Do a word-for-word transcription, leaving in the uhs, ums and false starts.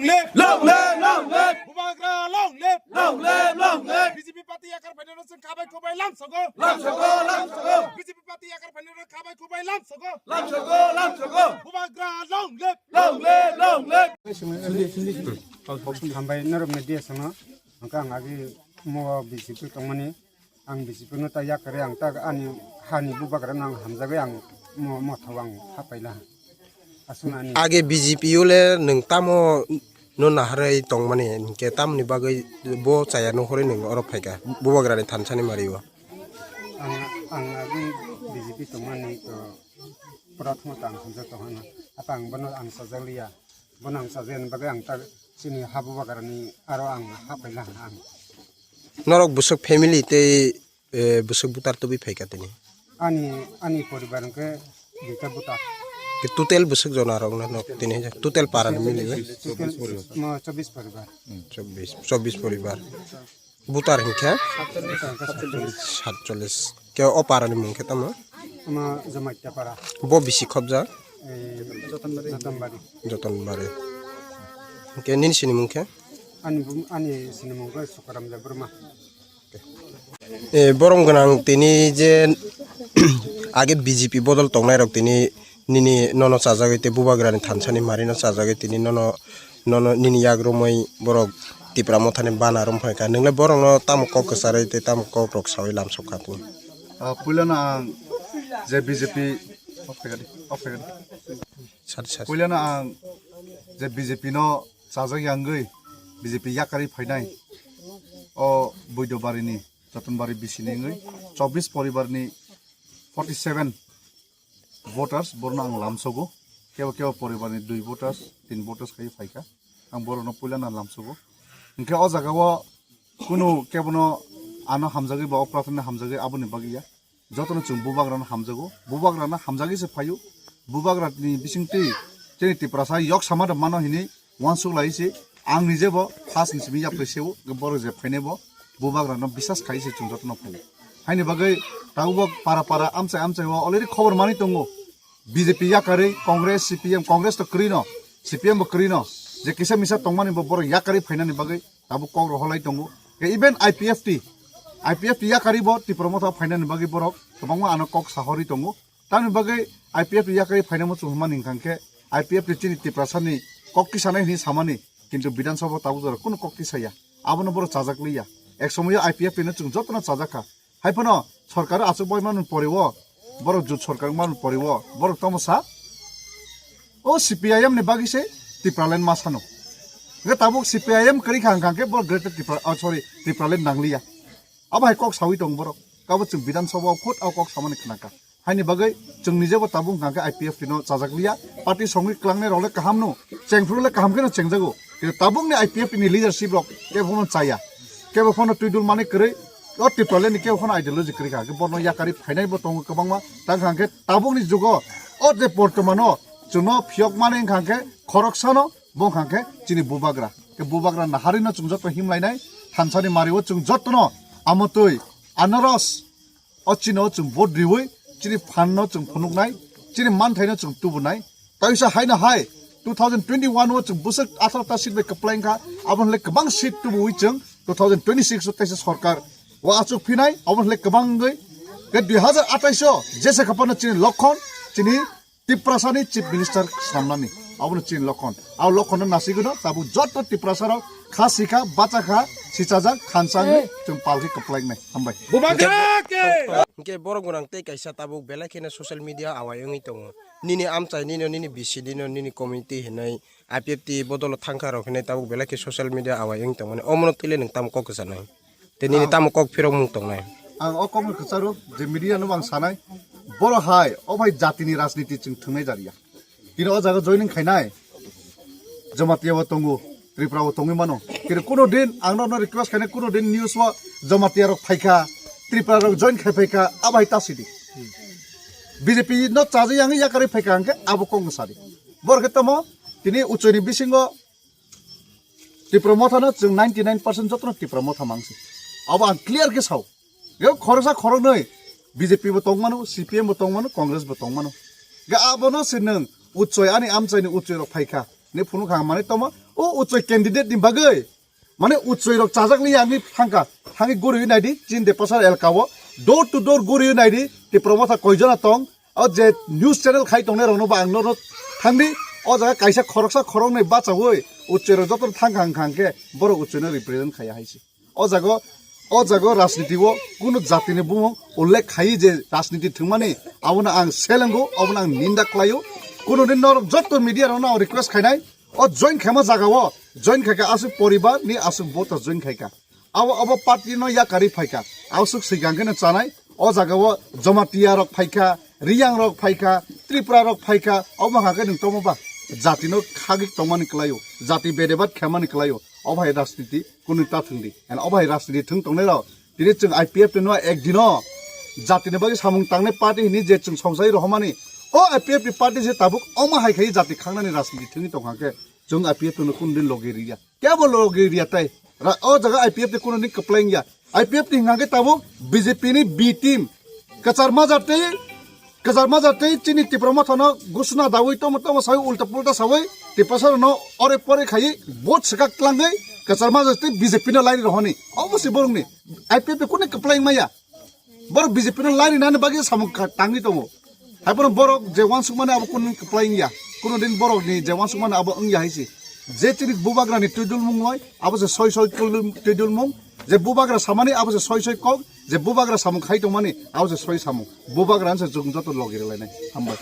Live! Long live! Long live! Bubagra long live! Long live! Long live! B J P party yakar phainai rok chwng khabai khubai lamsogo. Lamsogo! Lamsogo! B J P party yakar phainai rok khabai khubai lamsogo. Lamsogo! Lamsogo! Bubagra long live! Long live! Long live! Hambai norok media sono. Hwnkhe ang agi mo B J P tongmani. Ang B J P no ta yakari ang ta ani hani bubagra no ang hamjagwi ang mo, motha ang hapaila. Aswk ani. Age B J P o le nwng tamo no naharwi tongmani hinkhe tamoni bagwi bo chaya nuhurwi nwng oro phaikha bubagrani thansani mario? Ang, ang agi B J P tongmani to prathamo tang hamjak tongmani. Apa ang bono ang sajakliya. Bono ang sajakni bagwi ang ta chini ha bubagrani aro ang hapaila ang. Norok bwswk family tei, eh, bwswk butar tubui phaikha tini? Ani, ani poribar hwnkhe duita butar. Ke total bwswk jona rok no nok tini total para ni mili bai? Total, mo, chobbish poribar. Chobbish, chobbish poribar. Butar hwnkhe? Satchollish. Satchollish. Ke o para ni mung khe tamo? Ama Jamatia para. Bo bisi khobja? Eh, Jotonbari. Jotonbari. Jotonbari. Ke nini sini mung khe? Ani, ani sini mung khe Sukaram Debbarma. Eh, borom gwnang tini je age B J P bodol tongnai rok tini nini nono chajagwi tei bubagrani thansani marino chajagwi tini nono, nono nini yagrumwi borok Tipra mothani bana rom phaikha. Nwngle borokno tamo kok kwcharwi tei tamo kok rok sawi lamsok kha tini? Ah, puilano ang je B J P, off khaikha di, off khaikha di. Sadi, sadi. Puilano ang je B J P no chajak yangwi B J P yakarwi phainai o Buidobari ni Jotonbari bisini wngwi chobbish poribar ni forty seven voters borno ang lamsogo, kebo kebo poribar ni dui voters, tin voters khai phaikha. Ang borokno puila na lamsogo. Hinkhe o jaga o kunu kebono ano hamjagwi ba o prathana hamjagwi aboni bagwi ya. Jotono chwng bubagrano hamjago, bubagrano hamjagwi se phaio. Bubagrani bisingtwi chini Tiprasa yok sama da mano hini uansuk lai se, ang nije bo first ni simi yapri se o, borok je phainai bo bubagrano bisas khai se chwng jotono phaio. Haini bagwi tabuk bo para para amchai amchai o already khobor manwi tongo. B J P yakarwi Congress, C P M, Congress to kwrwi no, C P M bo kwrwi no, je kisa misa tongmani bo borok yakarwi phainani bagwi tabuk kok rohorlai tongo. Ke even I P F T, I P F T yakarwi bo Tipra Motha phainani bagwi borok kwbangma ano kok sahorwi tongo. Tamni bagwi I P F T yakarwi phainamo chwng hwnmani hwnkha khe I P F T chini Tiprasani kok tisanai hwnwi samani, kintu Bidhan Sabha tabuk jora kunu kok tisaya. Abono borok chajak liya. Ek somoyo I P F T no chwng jotono chajak kha. Hai phano sorkar achuk bai manwi poriwo, borok jut sorkar manwi poriwo, borok tamo sa? O C P I M ni bagwi se Tipraland ma sano. Hwnkhe tabuk C P I M kwrwi kha hwnkha khe borok Greater Tipra, oh, sorry, Tipraland nangliya. Abo hai kok sawi tong borok. Kabo chwng Bidhan Sabha o khud o kok samani khna kha. Haini bagwi chwng nije bo tabuk hwnkha khe I P F T no chajak liya. Party songwi klangnai rok le kaham no, chengphru le kaham khe no chengjago. Kintu tabuk ni I P F T ni leadership rok kebo phano chaya. Kebo phano twidul mani kwrwi o Tipraland ni kebo phano ideology kwrwi kha. Khe borno yakarwi phainai bo tongo kwbangma. Tang hwnkha khe tabuk ni jugo o je bortomano chwngno phiyok mani hwnkha khe khoroksano bo hwnkha khe chini bubagra. Khe bubagra naharwi no chwng joto himlainai thansani mario chwng jotono amotwi anaros O chini o chwng vote riwi, chini phan no chwng phunuknai, chini manthai no chwng tubunai. Taisa haino hai, two thousand twenty-one o chwng bwswk atharo ta seat bai kwplai wngkha, abo hwnle kwbang seat tubuwi chwng two thousand twenty-six o kaisa sorkar o achuk phinai, abo hwnle kwbang wngwi. Ke dui hazar atais o jesa khaphano chini lokhon, chini Tiprasani Chief Minister swnamnani, abono chini lokhon. Abo lokhonno nasigwino tabuk joto Tiprasarok kha sikha, bachakha, sichajak, khansangwi chwng palkhe kwplainai. Hambai. Bubagra ke! Hwnkhe borok gwnang tei kaisa tabuk belai kheno social media awai wngwi tongo. Nini amchai nino, nini bisi nino, nini community hinwi I P F T bodolo thangkha rok hinwi tabuk belai khe social media awai wngwi tongmani. Omono twile nwng tamo kok kwchanai? Tei nini tamo kok phirok mung tongnai? Ang o kokno kwcharo je media no ang sanai, boro hai o bai jatini rajniti chwng thwngnai jariya. Tini o jaga joining khainai Jamatia bo tongo, Tripura bo tongwi mano. Kini kuno din ang no request khainai, kuno din news o Jamatia rok phaikha, Tripura rok join khai phaikha, abai ta sidi. B J P no chaja yang yakarwi phaikha hwnkhe abo kok no sadi. Boro khe tamo tini uchoini bisingo Tipra Motha no chwng ninety nine percent jotono Tipra Motha mangsi. Abo ang clear khe sao. Ge khoroksa khoroknwi B J P bo tongmano, C P M bo tongmano, Congress bo tongmano. Ge abono se nwng uchoi ani amchaini uchoi rok phaikha. Ne phunukha ang manwi tongma, O uchoi candidate ni bagwi, mane uchoi rok chajak liya ani thangka, thangi guri naidi, chin de pasar elka o, door to door guri naidi, Tipra Motha koijona tong, o je news channel khai tongnai rokno ba ang norok thangdi, o jaga kaisa khoroksa khoroknwi bachawi, uchoi rok joto thangka hangkha hangkhe, borok uchoi no represent khaiya haisi. O jago, o jago rajniti o kunu jatini bumung ullekh khai je rajniti thwngmani, abono ang selengo, abono ang ninda khlaio. Kunu din norok joto media rokno ang request khainai, o join khaima jaga o, join khaika aswk poribar ni aswk voter join khaika. Abo, abo party no yakari phaika, aswk swikang khe no chanai. O jaga o Jamatia rok phaika, Riyang rok phaika, Tripura rok phaika, obo hake nwng tomo ba? Jati no khagik tongmani kwlaio, jati bedebat khamani kwlaio. Obo hai rajniti kunu ta thwngdi. And obo hai rajniti thwng tongnai rok. Tini chwng I P F no ek dino jati ni bagwi samung tangnai party hini je chwng songsai rohormani. O I P F ni party je tabuk omo hai khai jati khangnani rajniti thwngwi tong hake chwng I P F no kunu din logi riya. Kebo logi riya tai. Ra-, o jaga I P F ni kunu ni kwplai wngya. I P F ni hwnka khe tabuk B J P ni B team. Kwchar majak tei, kwchar majak tei chini Tipra Motha no gusuna dawi tomo tomo sawi ulta pulta sawi Tiprasa no ore pore khai vote swkak tlangwi kwchar majak tei B J P no laini rohoni. Obo se borok ni I P F ni kunu kwplai wngmaya. Borok B J P no laini nani bagwi samung kha-, tangwi tongo. Haiphano borok je uansukmani abo kunu kwplai wngya. Kunu din borok ni je uansukmani abo wngya hai se. Je chini bubagra ni twi dulmung loi, abo se soi soi twi dul-, twi dulmung. Je bubagra samani abo se soi soi kok, je bubagra samung khai tongmani abo se soi samung. Bubagra se chwng joto logi rwlainai. Hambai.